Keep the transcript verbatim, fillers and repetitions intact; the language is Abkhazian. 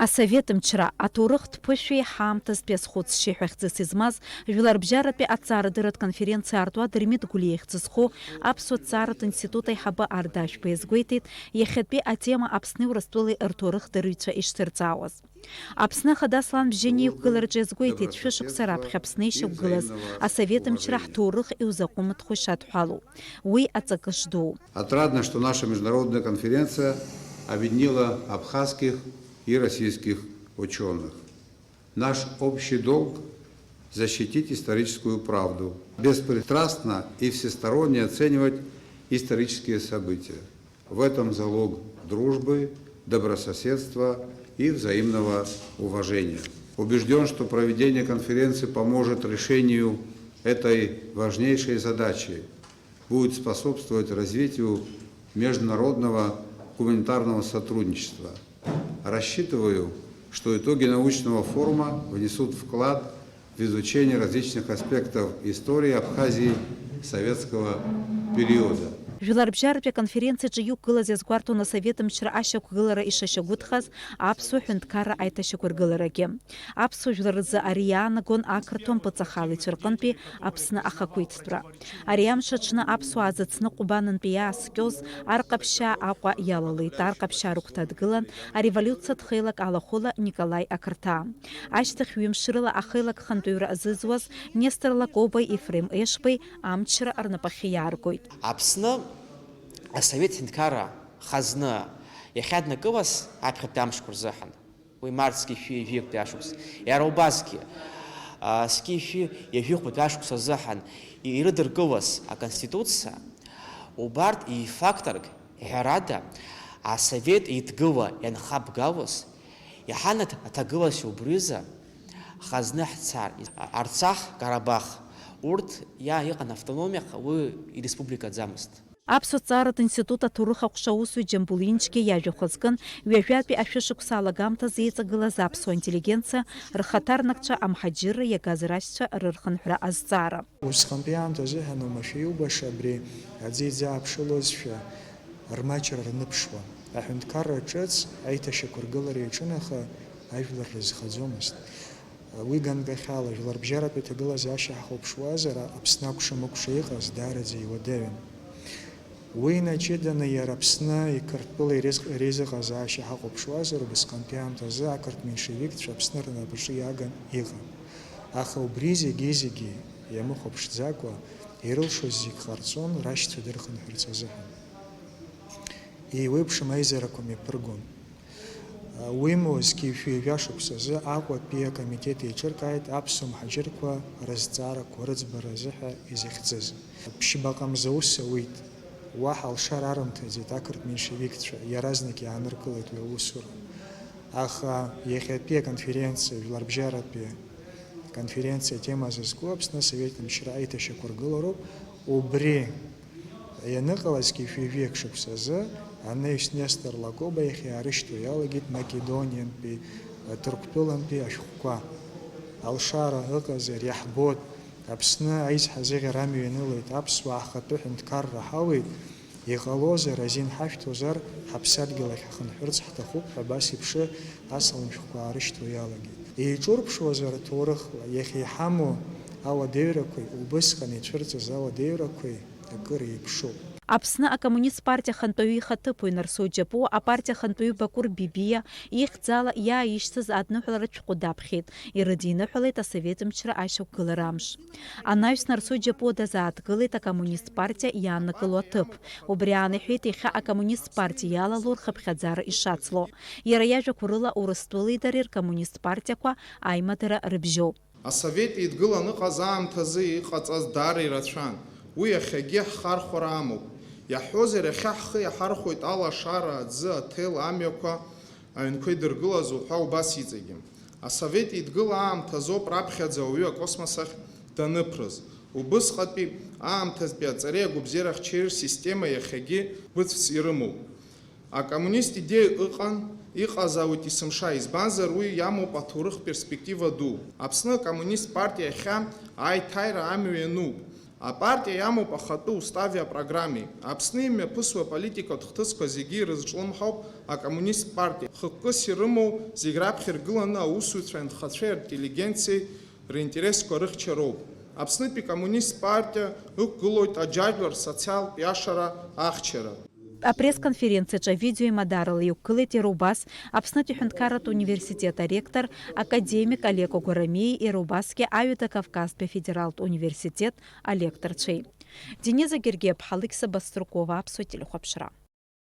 Асовет мчра, аҭоурыхтә ԥышәеи ҳаамҭазтәи азхәыцшьеи ҳәа хьӡыс измаз, жәларбжьаратәи аҭҵаарадырратә конференциа аартуа Дырмит Гәлиа ихьӡ зху аԥсуа ҭҵааратә институт аиҳабы Арда Ашәба иазгәеиҭеит, иахьатәи атема Аԥсни Урыстәылеи рҭоурыхдырҩцәа ишҭырҵаауаз. Аԥсны Ахада Аслан Бжьыниа иқәгылараҿы иазгәеиҭеит, шәышықәса раԥхьа Аԥсны ишьақәгылаз асовет мчра ҳҭоурых иузаҟәымҭхо ишадҳәалоу. Уи аҵакы шдуу. Отрадно, что наша международная конференция объединила абхазских и российских учёных. Наш общий долг — защитить историческую правду, беспристрастно и всесторонне оценивать исторические события. В этом залог дружбы, добрососедства и взаимного уважения. Убеждён, что проведение конференции поможет решению этой важнейшей задачи, будет способствовать развитию международного гуманитарного сотрудничества. Рассчитываю, что итоги научного форума внесут вклад в изучение различных аспектов истории Абхазии советского периода. Жәларбжьаратәи аконференциаҿы иқәгылаз иазгәарҭон асовет мчра ашьақәгылара ишашьагәыҭхаз аԥсуа ҳәынҭқарра аиҭашьақәыргыларагьы. Аԥсуа жәлар рзы ари иаанагон ақырҭуа мпыҵахала ицәырҟынтәи Аԥсны ахақәиҭтәра. Ари амш аҽны аԥсуаа зыцны Ҟәбанынтәи иааскьоз Ар Ҟаԥшьаа Аҟәа иалалеит. Ар Ҟаԥшьаа рыгәҭа дгылан ареволиуциатә хеилак алахәыла Николаи Ақырҭаа. Ашьҭахь ҩымш рыла ахеилак хантәаҩра азызуаз Нестор Лакобеи Ефрем Ешбеи амчра рнапахьы иааргоит. Аԥсны асовет ҳәынҭқарра хазна иахьаднакылаз аԥхьатәи амшқәа рзыҳәан, уи март зқьи жәшәи ҩажәи актәи ашықәс, иара убасгьы, а, зқьи жәшәи ҩажәи хәбатәи ашықәс азыҳәан ирыдыркылаз аконституциа, убарҭ еифактарк, ҳәарада, асовет еидгыла ианхабгалоз, иҳанаҭ аҭагылазшәа убризы хазны ҳцар, Арцах, Карабах, урҭ иа-, иҟан автономиак, уи иреспубликаӡамызт. Аԥсуа ҭҵааратә институт аҭоурых аҟәша аусзуҩ Џьамбул Инџьгьа иажәахә азкын, ҩажәатәи ашәышықәса алагамҭазы иҵагылаз аԥсуа интеллигенциа, рхаҭарнакцәа, амҳаџьырра иагаз рашьцәа рырхынҳәра азҵаара. Усҟантәи аамҭазыҳәан оумашәа иубаша абри аӡы иӡааԥшылозшәа рмаҷра рныԥшуан. Аҳәынҭқарра ҿыц аиҭашьақәыргылара иаҿын, аха ажәлар рызхаӡомызт. Уи ганкахьала, жәларбжьаратәи аҭагылазаашьа ҳахәаԥшуазар, Аԥсны акәша-мыкәша иҟаз даараӡа иуадаҩын. Уи инаҷыданы иара Аԥсны иқырҭтәыла ирызҟ-, реизыҟазаашьа ҳахәаԥшуазар, убасҟантәи аамҭазы ақырҭ меншевикцәа Аԥсны рнапаҿы иаган иҟан. Аха убри зегьы-зегьы иамыхәаԥшӡакәа, ирылшоз зегь ҟарҵон, рашьцәа дырхынҳәырц азыҳәан. Еиуеиԥшым аизарақәа мҩаԥыргон. Уимоу, зқьи жәшәи жәашықәсазы Аҟәатәи акомитет еиҿыркааит аԥсуа мҳаџьырқәа рызҵаарақәа рыӡбара азы ҳәа изыхьӡыз. Ԥшьбаҟа мза аус ауит. Уаҳа алшара арымҭаӡеит ақырҭ меншевикцәа, иаразнак иааныркылеит уи аусура. Аха иахьатәи аконференциа, жәларбжьаратәи аконференциа атема зызку Аԥсны асовет мчра аиҭашьақәыргылароуп. Убри ианыҟалазгьы, ҩажәи-ҩажәиак шықәсазы анаҩс Нестор Лакоба иахь иаарышьҭуа иалагеит Македониантәи, Ҭырқәтәылантәи ашәҟәқәа. Алшара ыҟазар иаҳбоит, Аԥсны аизҳазыӷьара амҩа ианылеит, аԥсуаа ҳхатәы ҳәынҭқарра ҳауеит, иҟалозар, азин ҳашәҭозар, ҳаԥсадгьыл ахь ҳхынҳәырц ҳҭахуп ҳәа абас еиԥш асалам шәҟәқәа аарышьҭуа иалагеит. Еиҿурԥшуазар аҭоурыхла, иахьа иҳамоу ауадаҩрақәеи убысҟан ицәырҵыз ауадаҩрақәеи акыр еиԥшуп. Аԥсны акоммунист партиа ахантәаҩы ихаҭыԥуаҩ Нарсоу Џьапуа апартиа ахантәаҩы Бакәыр Бибиа ихьӡала иааишьҭыз адныҳәаларатә шәҟәы даԥхьеит, ирыдиныҳәалеит асовет мчра ашьақәгылара амш. Анаҩс Нарсоу Џьапуа дазааҭгылеит акоммунист партиа иааннакыло аҭыԥ. Убри аан иҳәеит иахьа акоммунист партиа иалало рхыԥхьаӡара ишацло. Иара иажәақәа рыла, Урыстәылеи дареи ркоммунист партиақәа аимадара рыбжьоуп. Асовет еидгыланы ыҟаз аамҭазы иҟаҵаз даара ирацәан. Уи иахьагьы ҳхархәара амоуп. Иаҳҳәозар, иахьа ҳхы иаҳархәоит алашара, аӡы, аҭел, амҩақәа, аҩнқәа идыргылаз уҳәа убас иҵегьы. Асовет еидгыла аамҭазоуп раԥхьаӡа ауаҩы акосмос ахь даныԥрыз. Убысҟатәи аамҭазтәи аҵареи агәабзиара ахьчареи рсистема иахьагьы гәыцәс ирымоуп. Акоммунист идеиа ыҟан, иҟазаауеит есымша, избанзар, уи иамоуп аҭоурых перспектива ду. Аԥсны акоммунист партиа иахьа аиҭаира амҩа иануп. Апартиа иамоуп ахатәы устави апрограммеи. Аԥсны имҩаԥысуа аполитикатә хҭысқәа зегьы ирызҿлымҳауп акоммунисттә партиа. Хықәкыс ирымоу зегь раԥхьа иргыланы аусуцәеи анхацәеи ринтеллигенциеи ринтересқәа рыхьчароуп. Аԥснытәи коммунисттә партиа ықәгылоит аџьажәлар рсоциалтә иашара ахьчара. Апресс-конференциаҿы авидео имадарала иқәгылеит иара убас Аԥснытәи аҳәынҭқарратә университет аректор, академик Олег Огәарамиеи иара убасгьы Аҩада Кавказтәи афедералтә университет алекторцәеи. Дениза Гергиаԥҳа, Алықьса Баструкова, Аԥсуа телехәаԥшра.